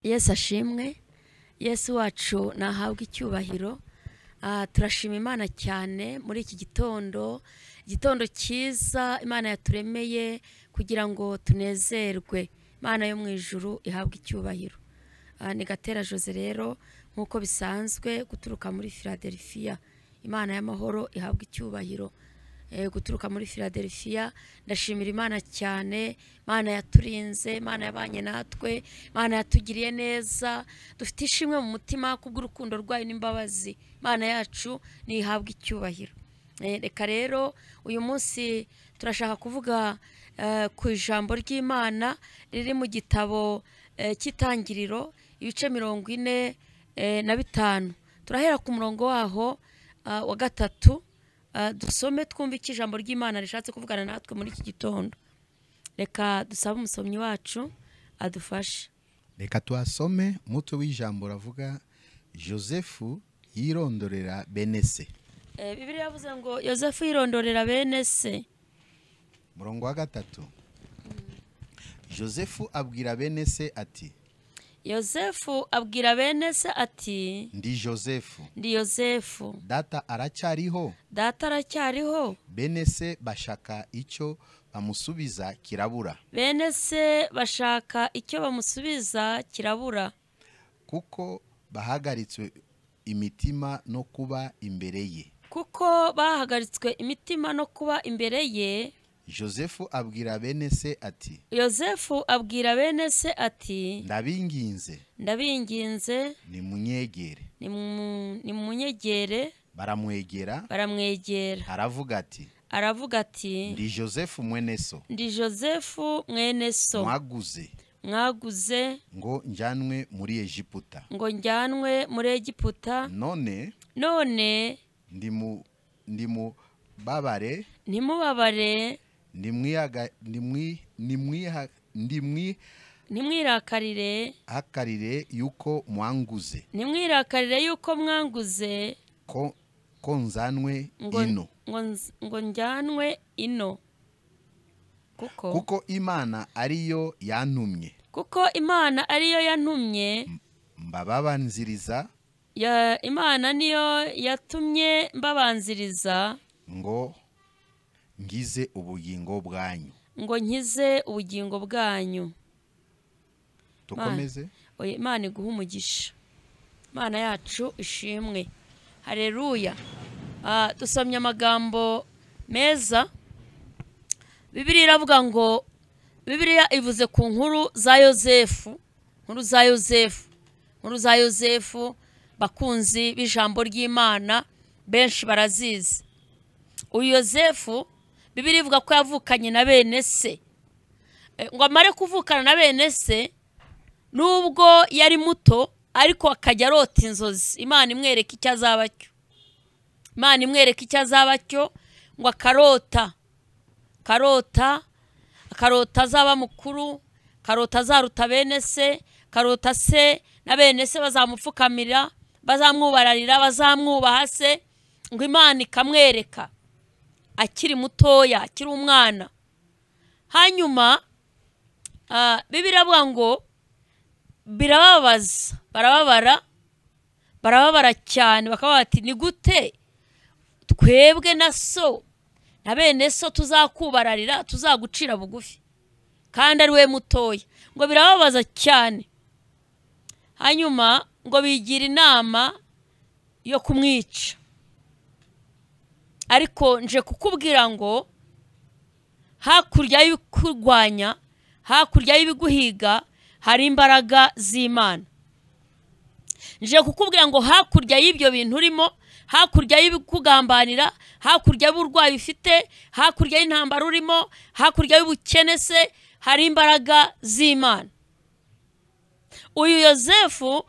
Yesu ashimwe, Yesu wacu nahabwe icyubahiro. Turashima Imana cyane muri iki gitondo, igitondo cyiza Imana yaturemeye kugira ngo tunezerwe. Imana yo mu ijuru ihabwe icyubahiro. Ni Gatera Jose rero nk'uko bisanzwe guturuka muri Philadelphia. Imana y'amahoro ihabwe icyubahiro. Guturuka muri Philadelphia ndashimira Imana cyane. Imana yaturinze, Imana yabanye natwe, Imana yatugiriye neza. Dufite ishimwe mu mutima kubw'urukundo rwayo n'imbabazi. Imana yacu nihabwe icyubahiro. Reka rero uyu munsi turashaka kuvuga ku ijambo ry'Imana riri mu gitabo cy'Itangiriro ibice 45. Turahera ku murongo waho wa 3. Dusome twumve icyo ijambo ry'Imana rishatse kuvugana natwe muri iki gitondo. Reka dusabe umusomyi wacu adufashe. Reka twasome umutwe w'ijambo ravuga Yosefu yirondorera bene se. Bibiliya yavuze ngo Yosefu yirondorera bene se. Murongo wa 3. Yosefu abwira bene se ati: Yosefu abwira bene se ati: Ndi Yosefu. Ndi Yosefu. Data aracyariho. Data aracyariho. Bene se bashaka icyo bamusubiza kirabura. Bene se bashaka icyo bamusubiza kirabura. Kuko bahagaritswe imitima no kuba imbere ye. Kuko bahagaritswe imitima no kuba imbere ye. Yosefu abwira bene se ati: Yosefu abwira bene se ati: Ndabinginze. Ndabinginze. Nimunyegere. Nimunyegere. Baramwegera. Baramwegera. Aravuga ati: Aravuga ati: Ndi Yosefu mwene so. Ndi Yosefu mwene so. Mwaguze. Mwaguze. Ngo njyanwe muri Egiputa. Ngo njyanwe muri Egiputa. None. None. Ndimu babare. Ntimubabare. Nimwirakarire. Hakarire yuko mwanguze. Nimwirakarire yuko mwanguze. Ko nzanwe ino. Ngo njyanwe ino. Kuko Imana ariyo yantumye. Kuko Imana ariyo yantumye. Mbabanziriza. Ya Imana niyo yatumye mbabanziriza. Ngo ngize ubugingo bwanyu. Ngo nkize ubugingo bwanyu. Tukomeze. Oye, Imana iguhe umugisha. Imana yacu ishimwe. Haleluya. Dusomye amagambo meza. Bibiliya iravuga ngo, Bibiliya ivuze ku nkuru za Yosefu, nkuru za Yosefu, nkuru za Yosefu. Bakunzi b'ijambo ry'Imana benshi barazizi. Uyu Yosefu Bibiliya ivuga ko yavukanye na bene se. Ngo amare kuvukana na bene se, nubwo yari muto ariko akajya arota inzozi. Imana imwereka icyo azaba cyo. Imana imwereka icyo azaba cyo, ngo akarota. Karota, akarota azaba mukuru, karota azaruta bene se, karota se na bene se bazamupfukamira, bazamwubararira, bazamwubaha se. Ngo Imana ikamwereka akiri mutoya, akiri umwana. Hanyuma Bibiliya iravuga ngo birababaza, barababara, barababara cyane, bakaba bati: ni gute twebwe na so na bene so tuzakubararira, tuzagucira bugufi kandi ari we mutoya? Ngo birababaza cyane. Hanyuma ngo bigira inama yo kumwica. Ariko nje kukubwira ngo hakurya y'ukurwanya, hakurya y'ibiguhiga hari imbaraga z'Imana. Nje kukubwira ngo hakurya y'ibyo bintu urimo, hakurya y'ibikugambanira, hakurya y'uburwayi ufite, hakurya y'intambara urimo, hakurya y'ubukene se hari imbaraga z'Imana. Uyu Yosefu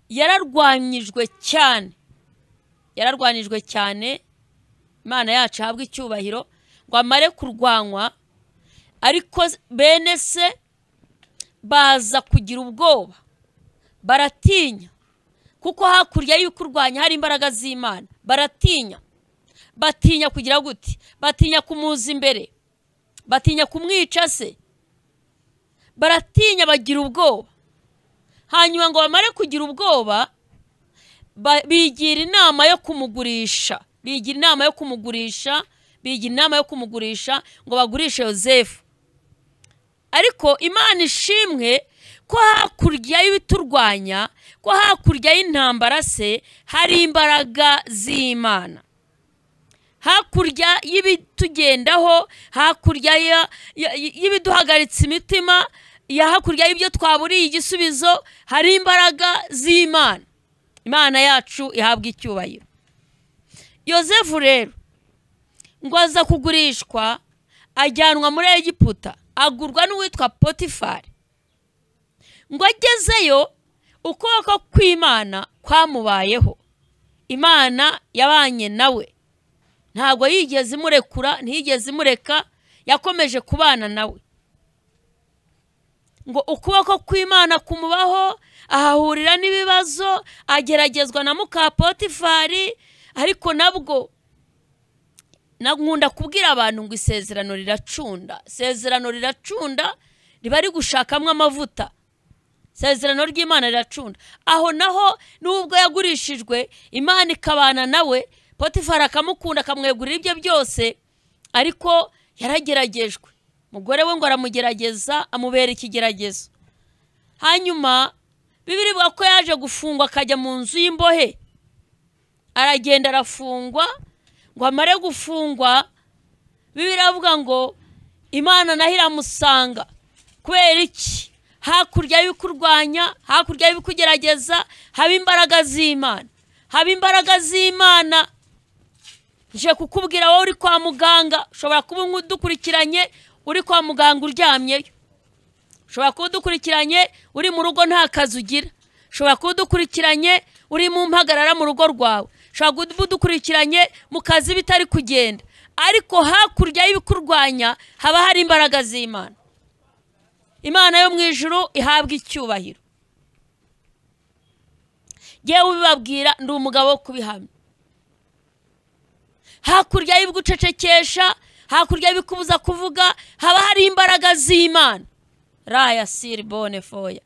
yararwanyijwe cyane. Yararwanijwe cyane. Imana yacu ahabwe icyubahiro. Ngo amare kurwanywa, ariko bene se baza kugira ubwoba, baratinya, kuko hakurya y'ukurwanya hari imbaraga z'Imana. Baratinya, batinya kugira gute? Batinya kumuza imbere, batinya kumwica se, baratinya, bagira ubwoba. Hanyuma ngo bamare kugira ubwoba, bigira inama yo kumugurisha, bigira inama yo kumugurisha, bigira inama yo kumugurisha ngo bagurishe Yozefu. Ariko Imana ishimwe ko hakurya y'ibiturwanya, ko hakurya y'intambara se hari imbaraga z'Imana. Hakurya y'ibitugendaho, hakurya y'ibiduhagaritse imitima, ya hakurya y'ibyo twaburiye igisubizo, hari imbaraga z'Imana. Imana yacu ihabwa icyubahiro. Yozefu rero ngo aza kugurishwa, ajyanwa muri Egiputa, agurwa n'uwitwa Potifari. Ngo agezeyo ukuboko kw'Imana kwamubayeho, Imana yabanye nawe, ntabwo yigeze imurekura, ntiyigeze imureka, yakomeje kubana nawe. Ngo ukuboko kw'Imana kumubaho, ahahurira n'ibibazo, ageragezwa na muka Potifari. Ariko nabwo nkunda kubwira abantu ngo isezerano riracunda, isezerano riracunda, riba rigushakamo amavuta. Isezerano ry'Imana riracunda. Aho naho nubwo yagurishijwe, Imana ikabana nawe, Potifari akamukunda akamwegurira ibyo byose, ariko yarageragejwe. Umugore we ngo aramugerageza, amubera ikigeragezo. Hanyuma Bibiliya ivuga ko yaje gufungwa akajya mu nzu y'imbohe. Aragenda arafungwa, ngo amare gufungwa, Bibiliya iravuga ngo Imana naho iramusanga. Kubera iki? Hakurya y'ukurwanya, hakurya y'ibikugerageza, haba imbaraga z'Imana, haba imbaraga z'Imana. Nje kukubwira wowe uri kwa muganga, ushobora kuba udukurikiranye uri kwa muganga uryamyeyo, ushobora kuba udukurikiranye uri mu rugo nta kazi ugira, ushobora kuba udukurikiranye uri mu mpagarara mu rugo rwawe, ushobora kuba udukurikiranye mu kazi bitari kugenda, ariko hakurya y'ibikurwanya haba hari imbaraga z'Imana. Imana yo mu ijuru ihabwa icyubahiro. Yewe ubibabwira, ndi umugabo wo kubihamya. Hakurya y'ibigucecekesha, hakurya y'ibikubuza kuvuga, haba hari imbaraga z'Imana. Raya siri bone foya.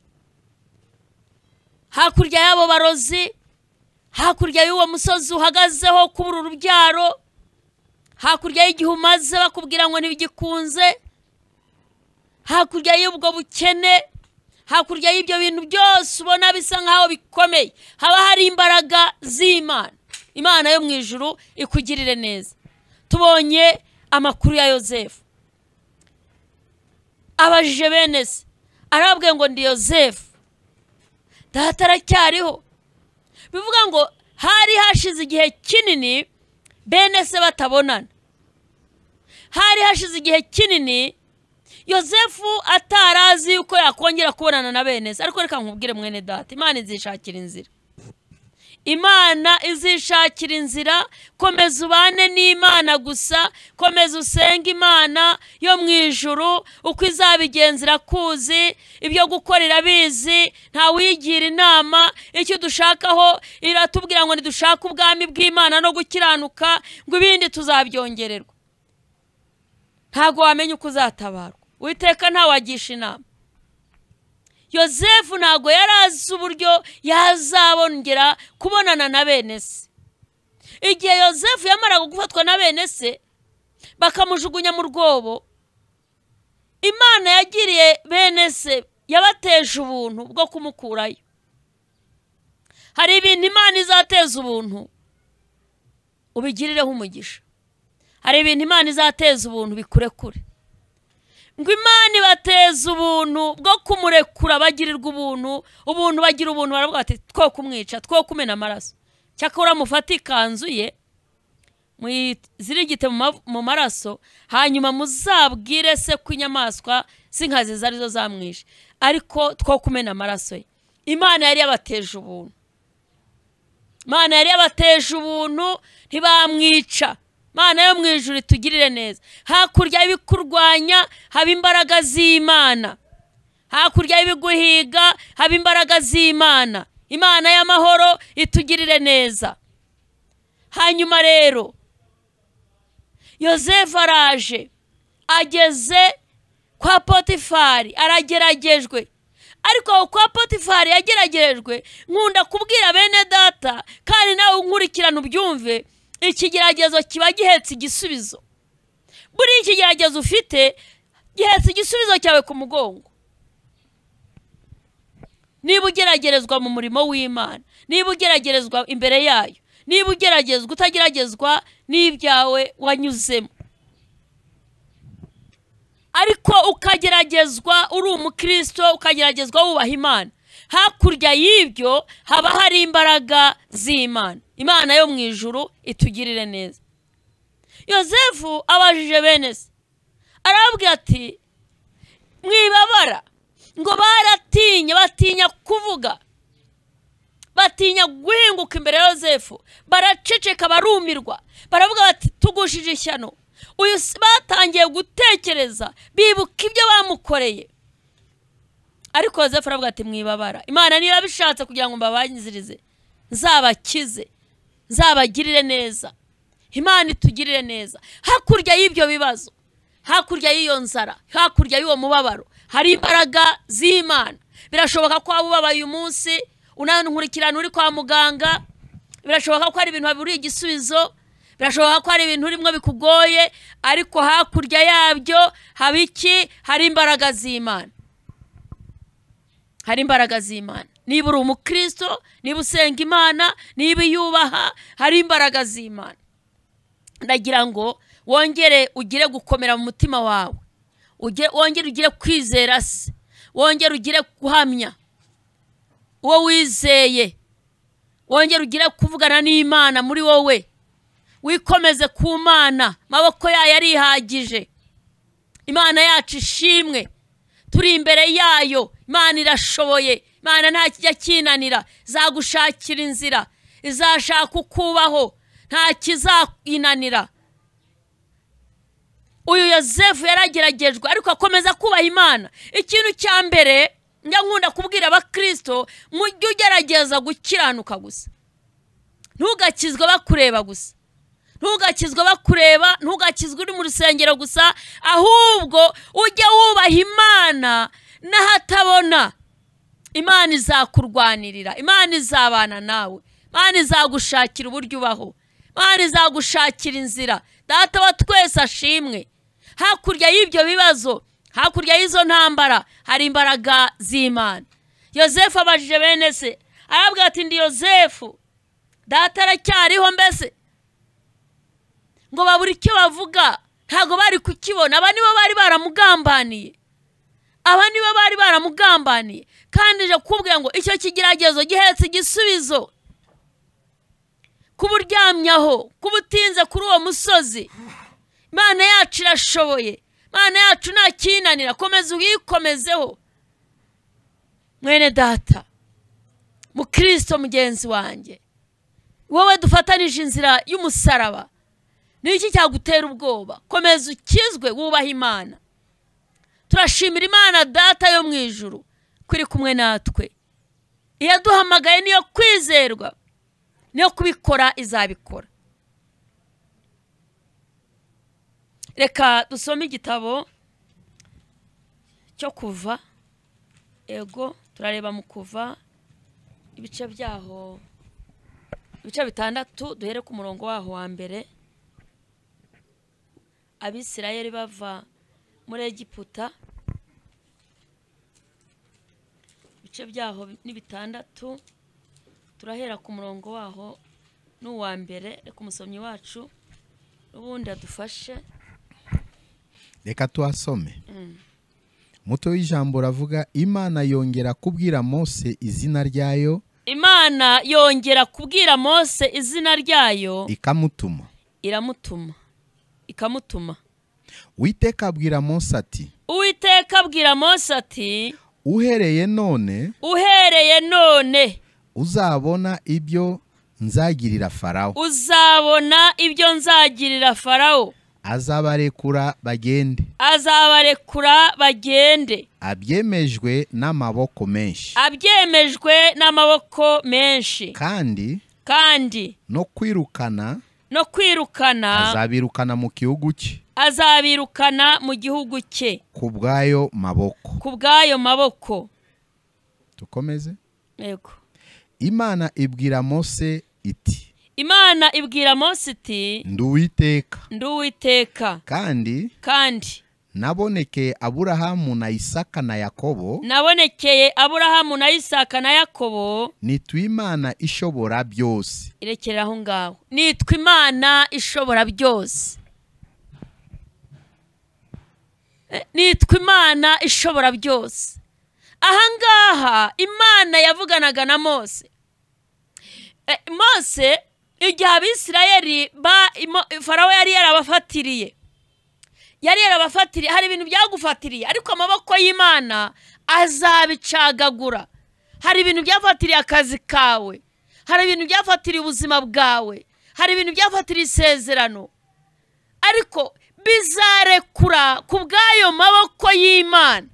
Hakurya y'abo barozi, hakurya y'uwo musozi uhagazeho kubura urubyaro, hakurya y'igihe umaze bakubwira ngo ntibigikunze, hakurya y'ubwo bukene, hakurya y'ibyo bintu byose ubona bisa nkaho bikomeye, haba hari imbaraga z'Imana. Imana yo mu ijuru ikugirire neza. Tubonye amakuru ya Yozefu. Abajije bene se, arababwiye ngo ndi Yozefu, data aracyariho. Bivuga ngo hari hashize igihe kinini bene se batabonana, hari hashize igihe kinini Yozefu atarazi yuko yakongera kubonana na bene se. Ariko reka nkubwire mwene data, Imana izishakira inzira. Imana izishakira inzira. Komeza ubane n'Imana gusa, komeza usenge Imana yo mu ijuru, uko izabigenzira kuzi, ibyo gukorera bizi, nta wigira inama. Icyo dushakaho iratubwira ngo nidushake ubwami bw'Imana no gukiranuka, ngo ibindi tuzabyongererwa. Ntago wamenya uko uzatabarwa, Uwiteka ntawagisha inama. Yozefu ntago yari azi uburyo yazabongera kubonana na bene se. Igihe Yozefu yamaraga gufatwa na bene se bakamujugunya mu rwobo, Imana yagiriye bene se, yabateje ubuntu bwo kumukurayo. Hari ibintu Imana izateza ubuntu ubigirireho umugisha, hari ibintu Imana izateza ubuntu bikurekure. Ngo Imana ibateza ubuntu bwo kumurekura, bagirirwa ubuntu, ubuntu bagira ubuntu, baravuga bati two kumwica, two kumena amaraso. Cyakora mufate ikanzu ye muyizirigite mu maraso, hanyuma muzabwire se ko inyamaswa z'inkazi zarizo zamwishe, ariko two kumena amaraso ye. Imana yari yabateje ubuntu, Imana yari yabateje ubuntu, ntibamwica. Imana yo mu ijuru itugirire neza. Hakurya y'ibikurwanya haba imbaraga z'Imana, hakurya y'ibiguhiga haba imbaraga z'Imana. Imana y'amahoro itugirire neza. Hanyuma rero Yozefu araje, ageze kwa Potifari, arageragejwe. Ariko kwa Potifari yageragerejwe, nkunda kubwira bene data kandi nawe unkurikirana ubyumve, ikigeragezo kiba gihetse igisubizo. Buri ikigeragezo ufite gihetse igisubizo cyawe ku mugongo. Niba ugeragerezwa mu murimo w'Imana, niba ugeragerezwa imbere yayo, niba ugeragezwa utageragezwa n'ibyawe wanyuzemo, ariko ukageragezwa uri umukristo, ukageragezwa wubaha Imana, hakurya y'ibyo haba hari imbaraga z'Imana. Imana yo mu ijuru itugirire neza. Yozefu abajije bene se, arababwira ati mwibabara. Ngo baratinye, batinya kuvuga, batinya guhinguka imbere ya Yozefu, baraceceka, barumirwa, baravuga bati tugushije ishyano. Uyu batangiye gutekereza, bibuka ibyo bamukoreye. Ariko Yozefu aravuga ati mwibabara, Imana niba bishatse kugira ngo mbabanzirize, nzabakize, nzabagirire neza. Imana itugirire neza. Hakurya y'ibyo bibazo, hakurya y'iyo nzara, hakurya y'uwo mubabaro, hari imbaraga z'Imana. Birashoboka ko waba ubabaye uyu munsi, unankurikirana uri kwa muganga, birashoboka ko hari ibintu waburiye igisubizo, birashoboka ko hari ibintu urimo bikugoye, ariko hakurya yabyo haba iki? Hari imbaraga z'Imana. Hari imbaraga z'Imana. Niba uri umukristo, niba usenga Imana, niba yubaha, hari imbaraga z'Imana. Ndagira ngo wongere ugire gukomera mu mutima wawe, wongere ugire kwizera se, wongere ugire guhamya uwo wizeye, wongere ugire kuvugana n'Imana muri wowe, wikomeze ku Mana, amaboko yayo arihagije. Imana yacu ishimwe, turi imbere yayo. Imana irashoboye, Imana nta kijya kinanira, izagushakira inzira, izashaka ukubaho, nta kizayinanira. Uyu Yozefu yarageragejwe ariko akomeza kubaha Imana. Ikintu cya mbere njya nkunda kubwira abakristo, mujye ugerageza gukiranuka gusa. Ntugakizwe bakureba gusa, ntugakizwe bakureba, ntugakizwe uri mu rusengero gusa, ahubwo ujye wubaha Imana n'ahatabona. Imana izakurwanirira, Imana izabana nawe, Imana izagushakira uburyo ubaho, Imana izagushakira inzira. Data wa twese ashimwe. Hakurya y'ibyo bibazo, hakurya y'izo ntambara, hari imbaraga z'Imana. Yozefu abajije bene se, arabwira ati ndi Yozefu, data aracyariho mbese? Ngo babura icyo bavuga, ntago bari kukibona. Aba nibo bari baramugambaniye, aba nibo bari baramugambaniye. Kandi je kubwira ngo icyo kigeragezo gihetse igisubizo. Kuba uryamyaho, kuba utinze kuri uwo musozi, Imana yacu irashoboye, Imana yacu nta kinanira. Komeza uyikomezeho mwene data, mukristo mugenzi wanjye, wowe dufatanije inzira y'umusaraba. Ni iki cyagutera ubwoba? Komeza ukizwe, wubaha Imana. Turashimira Imana data yo mu ijuru ko iri kumwe natwe. Iyaduhamagaye niyo kwizerwa, niyo kubikora izabikora. Reka dusome igitabo cyo Kuva. Ego, turareba mu Kuva ibice byaho, ibice 6, duhere ku murongo waho wa mbere. Abisirayeli bava muri Egiputa, ibice byaho ni 6, turahera ku murongo waho n'uwa mbere. Reka umusomyi wacu ubundi adufashe. Reka tuhasome. Muto w'ijambo ravuga, Imana yongera kubwira Mose izina ryayo. Imana yongera kubwira Mose izina ryayo, ikamutuma, iramutuma, ikamutuma. Uwiteka abwira Mose ati, Uwiteka abwira Mose ati, uhereye none, uhereye none uzabona ibyo nzagirira Farawo, uzabona ibyo nzagirira Farawo, azabarekura bagende, azabarekura bagende, abyemejwe n'amaboko menshi, abyemejwe n'amaboko menshi, kandi no kwirukana, no kwirukana azabirukana mu gihugu cye, azabirukana mu gihugu cye, ku bw'ayo maboko, ku bw'ayo maboko. Tukomeze. Yego. Imana ibwira Mose iti, Imana ibwira Mose iti, ndi Uwiteka, ndi Uwiteka, kandi nabonekeye Aburahamu na Isaka na Yakobo, nabonekeye Aburahamu na Isaka na Yakobo, nitwa Imana ishobora byose. Irekera aho ngaho, nitwa Imana ishobora byose, nitwa Imana ishobora byose. Ahangaha Imana yavuganaga na Mose. Mose igihe Abisirayeli Farawo yari yarabafatiriye, hari ibintu byagufatiriye, ariko amaboko y'Imana azabicagagura. Hari ibintu byafatiriye akazi kawe, hari ibintu byafatiriye ubuzima bwawe, hari ibintu byafatiriye isezerano, ariko bizarekura ku bw'ayo maboko y'Imana.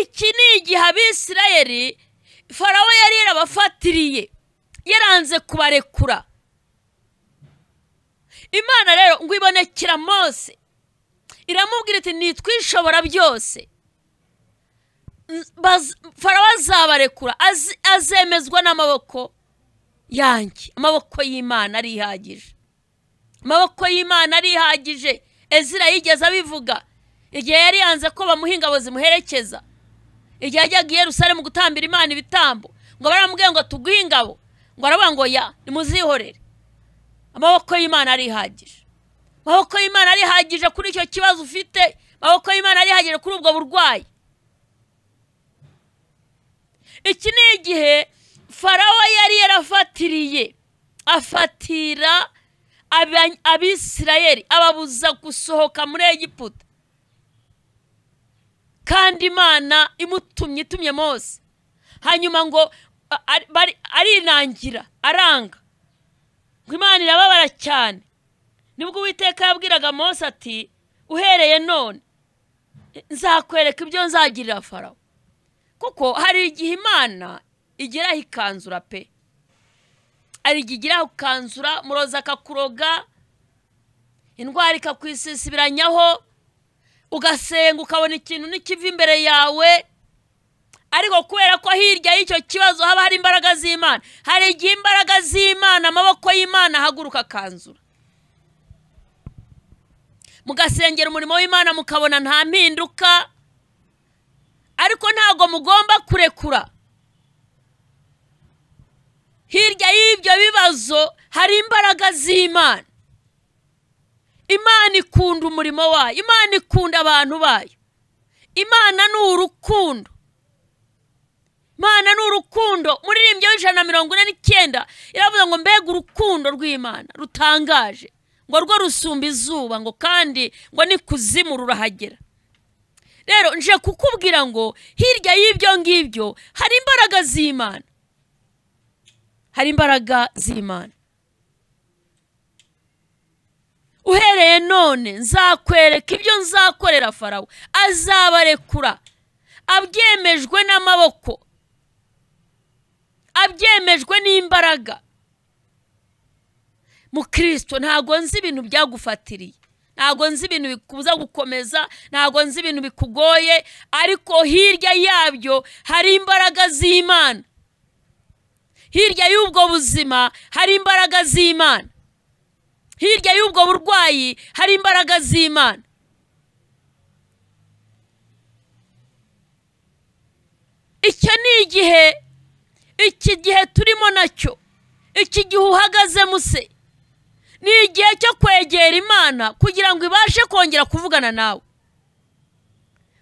Iki ni igihe Abisirayeli Farawo yari yarabafatiriye, yaranze kubarekura. Imana rero ngo ibonekera Mose, iramubwira iti nitwa ishobora byose, Farawo azabarekura, azemezwa n'amaboko yanjye. Amaboko y'Imana arihagije, amaboko y'Imana arihagije. Ezira yigeze abivuga igihe yari yanze ko bamuha ingabo zimuherekeza, igihe yajyaga i Yerusalemu gutambira Imana ibitambo, ngo baramubwiye ngo tuguhe ingabo, ngo aravuga ngo ya nimuzihorere. Amaboko y'Imana arihagije, amaboko y'Imana arihagije kuri icyo kibazo ufite, amaboko y'Imana arihagije kuri ubwo burwayi. Iki ni igihe Farawo yari yarafatiriye, afatira Abisirayeli, ababuza gusohoka muri Egiputa, kandi Imana imutumye, itumye Mose. Hanyuma ngo arinangira, aranga, ngo Imana irababara cyane. Nibwo Uwiteka yabwiraga Mose ati uhereye none nzakwereka ibyo nzagirira Farawo. Kuko hari igihe Imana igeraho ikanzura pe, hari igihe igeraho ikanzura, muroza akakuroga, indwara ikakwisisibiranyaho, ugasenga ukabona ikintu n'ikiva imbere yawe, ariko kubera ko hirya y'icyo kibazo haba hari imbaraga z'Imana, hari igihe imbaraga z'Imana, amaboko y'Imana ahaguruka akanzura. Mugasengera umurimo w'Imana mukabona nta mpinduka, ariko ntabwo mugomba kurekura. Hirya y'ibyo bibazo hari imbaraga z'Imana. Imana ikunda umurimo wayo, Imana ikunda abantu bayo. Imana ni urukundo, Imana ni urukundo. Muririmbyi w'149 iravuga ngo mbega urukundo rw'Imana rutangaje, ngo rwo rusumba izuba, ngo kandi ngo ni kuzimu rurahagera. Rero nje kukubwira ngo hirya y'ibyo ngibyo hari imbaraga z'Imana, hari imbaraga z'Imana. Uhereye none nzakwereka ibyo nzakorera Farawo, azabarekura abyemejwe n'amaboko, abyemejwe n'imbaraga. Mukristo, ntago nzi ibintu byagufatiriye, ntago nzi ibintu bikubuza gukomeza, ntago nzi ibintu bikugoye, ariko hirya yabyo hari imbaraga z'Imana. Hirya y'ubwo buzima hari imbaraga z'Imana. Hirya y'ubwo burwayi hari imbaraga z'Imana. Icyo ni igihe, iki gihe turimo nacyo, iki gihe uhagazemo se, ni igihe cyo kwegera Imana kugira ngo ibashe kongera kuvugana nawe.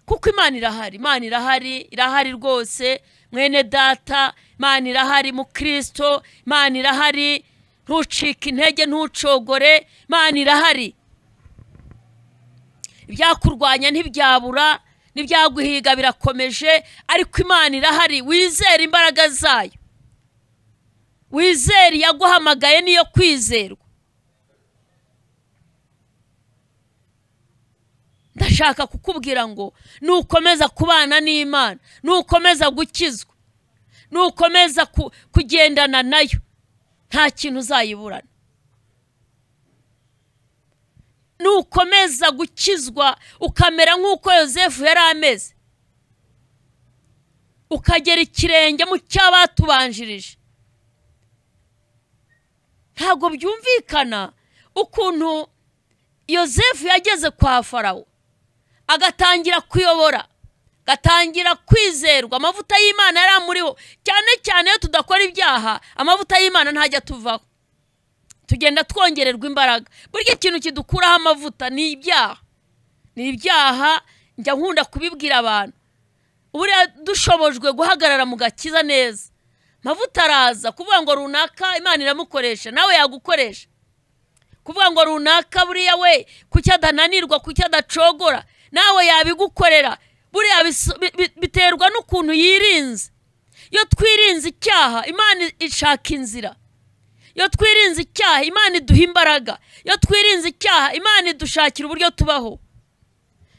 Kuko Imana irahari, Imana irahari, irahari rwose mwene data, Imana irahari mu Kristo, Imana irahari. Ntucike intege, ntucogore, Imana irahari. Ibyakurwanya ntibyabura, n'ibyaguhiga birakomeje, ariko Imana irahari. Wizere imbaraga zayo, wizere yaguhamagaye niyo kwizerwa. Ndashaka kukubwira ngo nukomeza kubana n'Imana, nukomeza gukizwa, nukomeza kugendana nayo, nta kintu uzayiburana. Nukomeza gukizwa ukamera nk'uko Yozefu yari ameze, ukagera ikirenge mu cy'abatubanjirije. Ntabwo byumvikana ukuntu Yozefu yageze kwa Farawo agatangira kuyobora, gatangira kwizerwa, amavuta y'Imana yari amuriho. Cyane cyane iyo tudakora ibyaha, amavuta y'Imana ntajya tuvaho, tugenda twongererwa imbaraga. Burya ikintu kidukuraho amavuta ni ibyaha, ni ibyaha. Njya nkunda kubibwira abantu, buriya dushobojwe guhagarara mu gakiza neza, amavuta araza. Kuvuga ngo runaka Imana iramukoresha, nawe yagukoresha. Kuvuga ngo runaka buriya we kuki adananirwa, kuki adacogora, nawe yabigukorera. Buriya biterwa n'ukuntu yirinze. Iyo twirinze icyaha, Imana ishaka inzira. Iyo twirinze icyaha, Imana iduha imbaraga. Iyo twirinze icyaha, Imana idushakira uburyo tubaho.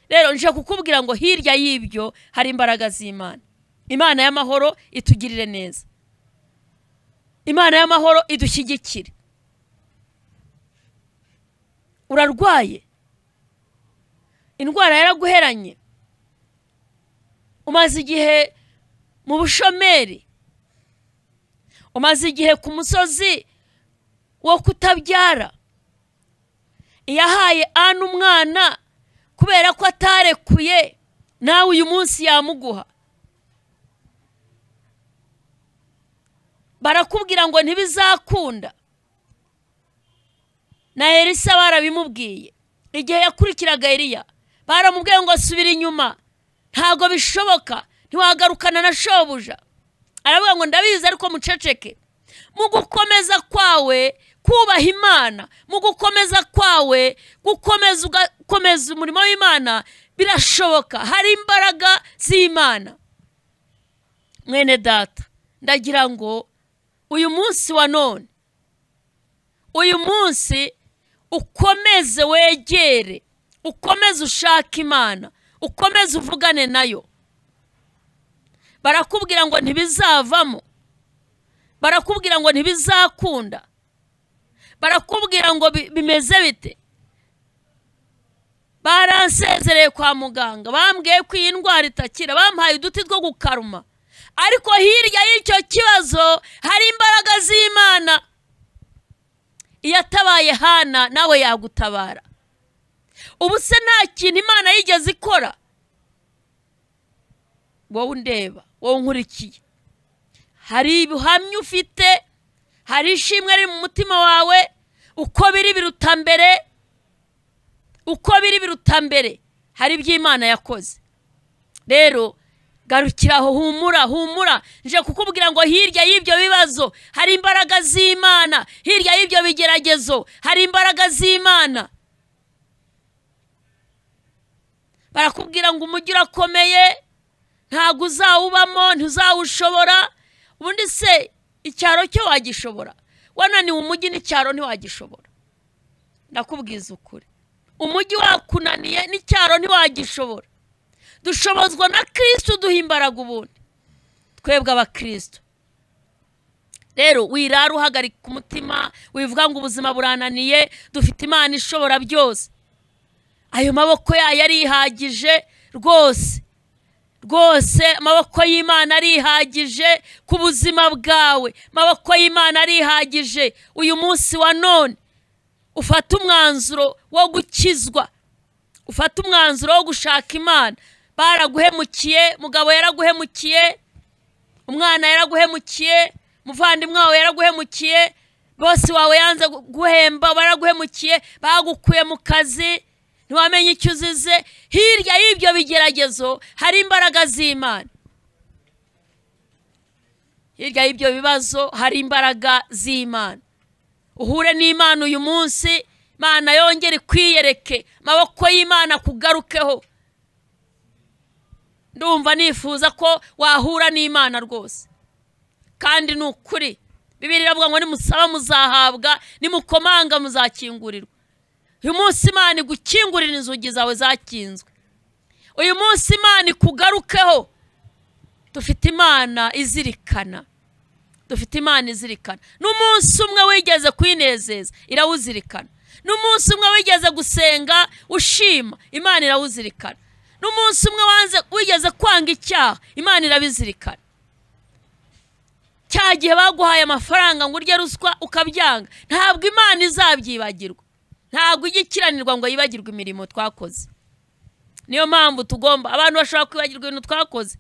Rero nje kukubwira ngo hirya y'ibyo hari imbaraga z'Imana. Imana y'amahoro itugirire neza, Imana y'amahoro idushyigikire. Urarwaye, indwara yaraguheranye, umaze igihe mu bushomeri, umaze igihe ku musozi wo kutabyara. Iyahaye Ana umwana kubera ko atarekuye, nawe uyu munsi yamuguha. Barakubwira ngo ntibizakunda, na Elisa barabimubwiye igihe yakurikiraga Eliya, baramubwiye ngo subira inyuma, ntago bishoboka, ntiwagarukana na shobuja. Aravuga ngo ndabizi ariko muceceke. Mu gukomeza kwawe kubaha Imana, mu gukomeza kwawe gukomeza ugakomeza umurimo w'Imana, birashoboka, hari imbaraga z'Imana. Mwene data, ndagira ngo uyu munsi wa none, uyu munsi ukomeze wegere, ukomeze ushake Imana, ukomeze uvugane nayo. Barakubwira ngo ntibizavamo, barakubwira ngo ntibizakunda, barakubwira ngo bimeze bite. Baransezereye kwa muganga, bambwiye ko iyi ndwara itakira, bampaye uduti two gukaruma. Ariko hirya y'icyo kibazo hari imbaraga z'Imana. Iyo atabaye Hana, nawe yagutabara. Ubu se nta kintu Imana yigeze ikora? Wowe undeba, wowe unkurikiye, hari ibihamya ufite, hari ishimwe riri mu mutima wawe. Uko biri biruta mbere, uko biri biruta mbere, hari ibyo Imana yakoze. Rero garukira aho, humura, humura. Nje kukubwira ngo hirya y'ibyo bibazo hari imbaraga z'Imana, hirya y'ibyo bigeragezo hari imbaraga z'Imana. Barakubwira ngo umujyi urakomeye, ntabwo uzawubamo, ntuzawushobora. Ubundi se icyaro cyo wagishobora? Wananiwe umujyi n'icyaro ntiwagishobora. Ndakubwiza ukuri, umujyi wakunaniye n'icyaro ntiwagishobora. Dushobozwa na Kristo duha imbaraga ubundi twebwe abakristo. Rero wirara uhagarika umutima, wivuga ngo ubuzima burananiye. Dufite Imana ishobora byose, ayo maboko yayo arihagije rwose rwose. Amaboko y'Imana arihagije ku buzima bwawe, amaboko y'Imana arihagije. Uyu munsi wa none ufata umwanzuro wo gukizwa, ufata umwanzuro wo gushaka Imana. Baraguhemukiye, mugabo yaraguhemukiye, umwana yaraguhemukiye, muvandimwe wawe yaraguhemukiye, bose wawe yanze guhemba, baraguhemukiye, bagukuye mu kazi, ntiwamenye icyo uzize. Hirya y'ibyo bigeragezo hari imbaraga z'Imana, hirya y'ibyo bibazo hari imbaraga z'Imana. Uhure n'Imana uyu munsi, Imana yongere ikwiyereke, amaboko y'Imana kugarukeho. Ndumva nifuza ko wahura n'Imana rwose, kandi ni ukuri. Bibiliya iravuga ngo nimusaba muzahabwa, nimukomanga muzakingurirwa. Uyu munsi Imana igukingurira inzugi zawe zakinzwe, uyu munsi Imana ikugarukeho. Dufite Imana izirikana, dufite Imana izirikana. N'umunsi umwe wigeze kwinezeza irawuzirikana, n'umunsi umwe wigeze gusenga ushima Imana irawuzirikana, n'umunsi umwe wanze wigeze kwanga icyaha Imana irabizirikana. Cya gihe baguhaye amafaranga ngo urye ruswa ukabyanga, ntabwo Imana izabyibagirwa. Ntabwo ijya ikiranirwa ngo yibagirwe imirimo twakoze. Niyo mpamvu tugomba, abantu bashobora kwibagirwa ibintu twakoze,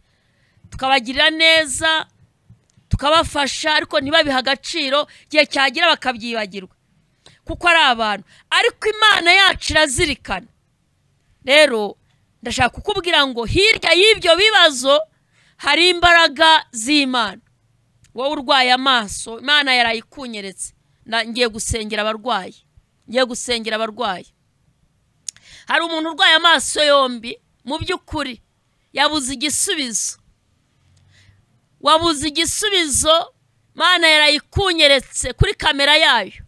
tukabagirira neza, tukabafasha, ariko ntibabihe agaciro, igihe cyagira bakabyibagirwa kuko ari abantu. Ariko Imana yacu irazirikana. Rero ndashaka kukubwira ngo hirya y'ibyo bibazo hari imbaraga z'Imana. Wowe urwaye amaso, Imana yarayikunyeretse. Ngiye gusengera abarwayi, ngiye gusengera abarwayi. Hari umuntu urwaye amaso yombi, mu by'ukuri yabuze igisubizo. Wabuze igisubizo, Imana yarayikunyeretse kuri kamera yayo.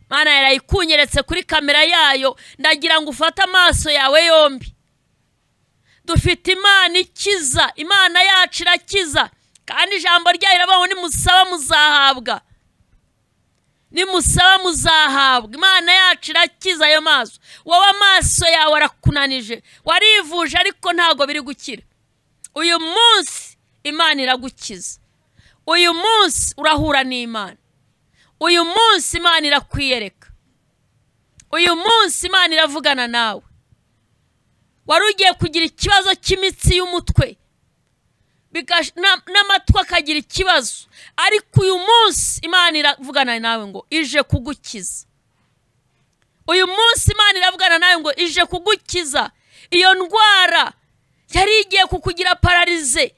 Imana yarayikunyeretse kuri kamera yayo. Ndagira ngo ufate amaso yawe yombi. Dufite Imana ikiza, Imana yacu irakiza, kandi ijambo ryayo riravuga ngo nimusaba muzahabwa. Nimusaba muzahabwa. Imana yacu irakiza ayo maso. Wowe amaso yawe arakunanije, warivuje ariko ntago biri gukira. Uyu munsi Imana iragukiza. Uyu munsi urahura n'Imana. Uyu munsi Imana irakwiyereka. Uyu munsi Imana iravugana nawe. Wari ugiye kugira ikibazo cy'imitsi y'umutwe, n'amatwi akagira ikibazo, ariko uyu munsi Imana iravugana nawe ngo ije kugukiza. Uyu munsi Imana iravugana nawe ngo ije kugukiza. Iyo ndwara yari igiye kukugira pararize,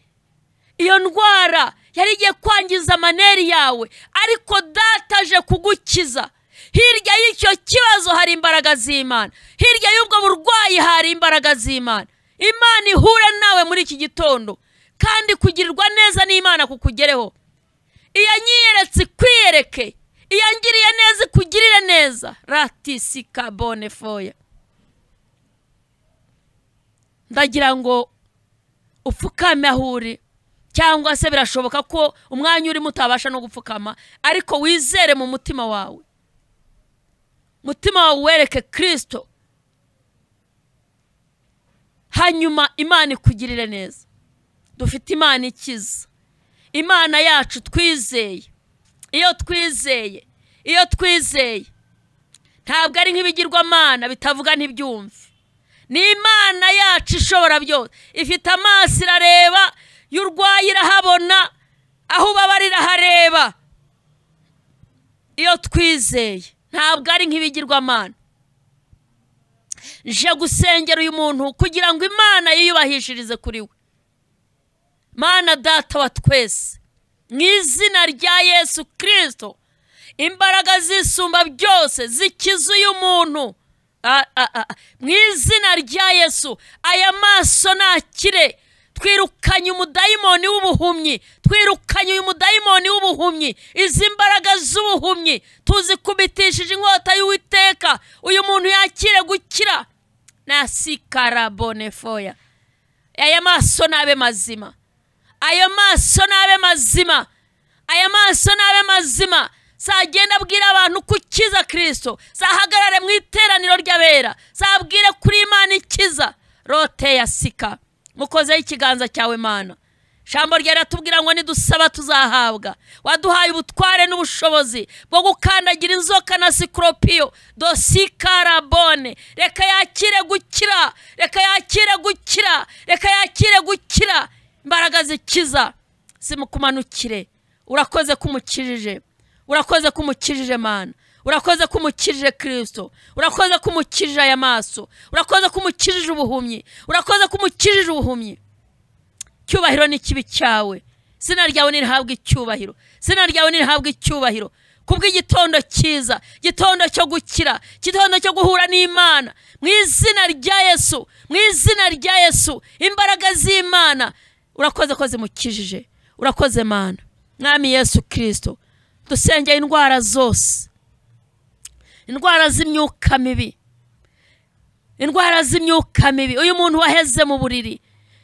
iyo ndwara yari igiye kwangiza amaneri yawe, ariko Data aje kugukiza. Hirya y'icyo kibazo hari imbaraga z'Imana. Hirya y'ubwo burwayi hari imbaraga z'Imana. Imana ihure nawe muri iki gitondo, kandi kugirirwa neza n'Imana kukugereho. Iyanyiyeretse ikwiyereke, iyangiriye neza ikugirire neza. Ratisi kabone foya. Ndagira ngo upfukame aho uri, cyangwa se birashoboka ko umwanya urimo utabasha no gupfukama, ariko wizere mu mutima wawe. Mutima wawe wereke Kristo, hanyuma Imana ikugirire neza. Dufite Imana ikiza, Imana yacu twizeye. Iyo twizeye, iyo twizeye, ntabwo ari nk'ibigirwamana bitavuga ntibyumve. Ni Imana yacu ishobora byose. Ifite amaso irareba, iyo urwaye irahabona, aho ubabara irahareba. Iyo twizeye ntabwo ari nk'ibigirwamana. Nje gusengera uyu muntu kugira ngo Imana yiyubahishirize kuri we. Mana Data wa twese, mu izina rya Yesu Kristo, imbaraga zisumba byose zikiza uyu muntu. Mu izina rya Yesu, aya maso nakire. Twirukanye umudayimoni w'ubuhumyi, twirukanye uyu mudayimoni w'ubuhumyi. Izi mbaraga z'ubuhumyi tuzikubitishije inkota y'Uwiteka. Uyu muntu yakire gukira. Nasikarabone foya. Aya maso nabe mazima, ayo maso nabe mazima, aya maso nabe mazima. Sagenda abwira abantu kukiza Kristo, sahagarare mu iteraniro ry'abera, sabwire kuri Imana ikiza. Rote ya sika, mukozeho ikiganza cyawe Mana. Ijambo ryawe riratubwira ngo nidusaba tuzahabwa. Waduhaye ubutware n'ubushobozi bwo gukandagira inzoka na sikoropiyo dosikarabone. Reka yakire gukira, reka yakire gukira, reka yakire gukira. Imbaraga zikiza zimukumanukire. Urakoze kumukijije, urakoze kumukijije Mana, urakoze kumukijije Kristo, urakoze kumukijije aya maso, urakoze kumukijije ubuhumyi, urakoze kumukijije ubuhumyi. Icyubahiro ni kibi cyawe, izina ryawe nirihabwe icyubahiro, izina ryawe nirihabwe icyubahiro. Kubw'igitondo cyiza, gitondo cyo gukira, gitondo cyo guhura n'Imana, mu izina rya Yesu, mu izina rya Yesu, imbaraga z'Imana urakoze ko zimukijije, urakoze Mana. Mwami Yesu Kristo, dusengeye indwara zose, indwara z'imyuka mibi, indwara z'imyuka mibi. Uyu muntu waheze mu buriri,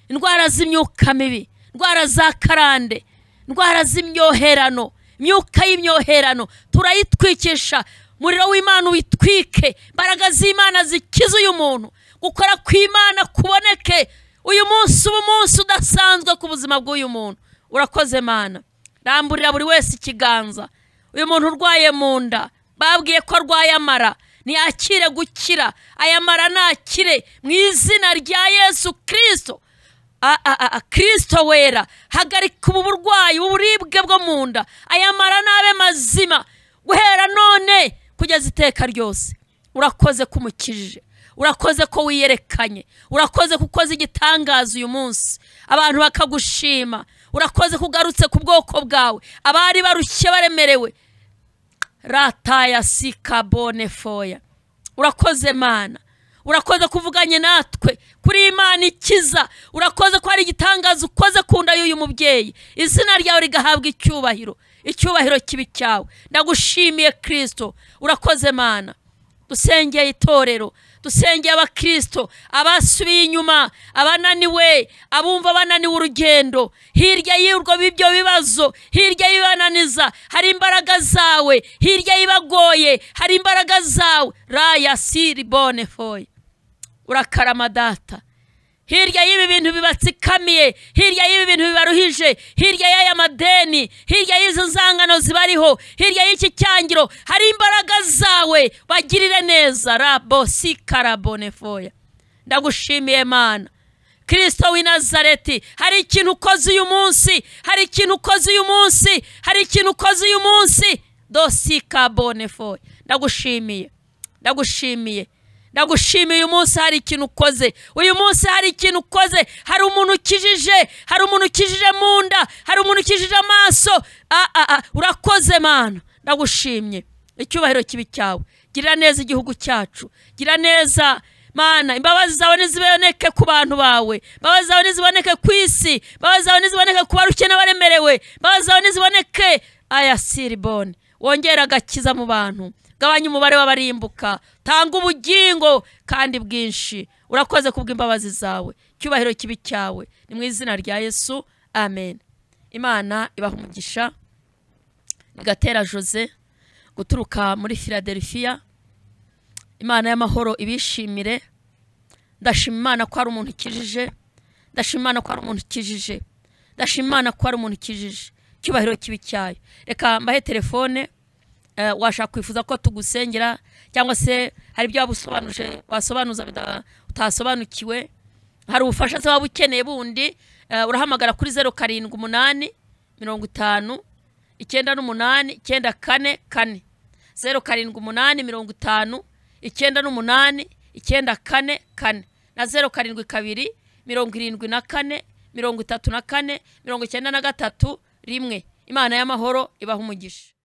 indwara z'imyuka mibi, indwara za karande, indwara z'imyoherano, imyuka y'imyoherano turayitwikisha umuriro w'Imana witwike. Imbaraga z'Imana zikize uyu muntu, gukora kw'Imana kuboneke uyu munsi. Ubu munsi udasanzwe ku buzima bw'uyu muntu. Urakoze Mana. Ramburira buri wese ikiganza. Uyu muntu urwaye mu nda, babwiye ko arwaye amara, ntiyakire gukira. Aya mara nakire mu izina rya Yesu Kristo. Kristo wera, hagarika ubu burwayi, uburibwe bwo mu nda. Aya mara nabe mazima guhera none kugeza iteka ryose. Urakoze kumukijije, urakoze ko wiyerekanye, urakoze kukoze igitangaza uyu munsi abantu bakagushima. Urakoze kugarutse ku bwoko bwawe abari barushye baremerewe. Rataya sikabone foya. Urakoze Mana, urakoze kuvuganye natwe kuri Imana ikiza. Urakoze ko hari igitangaza ukoze ku nda y'uyu mubyeyi. Izina ryawe rigahabwa icyubahiro, icyubahiro kibi cyawe. Ndagushimiye Kristo. Urakoze Mana. Dusengeye itorero, dusengeye abakristo abasubiye inyuma, abananiwe, abumva bananiwe urugendo. Hirya y'urwo bibyo bibazo, hirya y'ibananiza hari imbaraga zawe, hirya y'ibagoye hari imbaraga zawe. Raya siri bone foy. Urakarama Data. Hirya y'ibi bintu bibatsikamiye, hirya y'ibi bintu bibaruhije, hirya y'aya madeni, hirya y'izo nzangano zibariho, hirya y'iki cyangiro hari imbaraga zawe. Bagirire neza. Rabo sikarabone foya. Ndagushimiye Mana. Kristo w'i Nazareti, hari ikintu ukoze uyu munsi, hari ikintu ukoze uyu munsi, hari ikintu ukoze uyu munsi. Dosikabone foya. Ndagushimiye, ndagushimiye, ndagushimiye. Uyu munsi hari ikintu ukoze, uyu munsi hari ikintu ukoze. Hari umuntu ukijije, hari umuntu ukijije mu nda, hari umuntu ukijije amaso. Urakoze Mana, ndagushimye. Icyubahiro kibi cyawe. Gira neza igihugu cyacu, gira neza Mana. Imbabazi zawe niziboneke ku bantu bawe, imbabazi zawe niziboneke ku isi, imbabazi zawe niziboneke ku barushye n'abaremerewe, imbabazi zawe niziboneke. Aya siribone, wongera agakiza mu bantu, gabanya umubare w'abarimbuka, tanga ubugingo kandi bwinshi. Urakoze kubw'imbabazi zawe. Icyubahiro kibi cyawe. Ni mu izina rya Yesu, amen. Imana ibaha umugisha. Gatera Jose guturuka muri Philadelphia. Imana y'amahoro ibishimire. Ndashima Imana ko ari umuntu ukijije, ndashima Imana ko ari umuntu ukijije, ndashima Imana ko ari umuntu ukijije. Icyubahiro kibi cyayo. Reka mbahe telefone. Washaka kwifuza ko tugusengera, cyangwa se hari ibyo wabusobanuje wasobanuza utasobanukiwe, hari ubufasha se waba ukeneye bundi, urahamagara kuri 078 50 98 94 4, 078 50 98 94 4 na 072 74 34 93 1. Imana y'amahoro ibaha umugisha.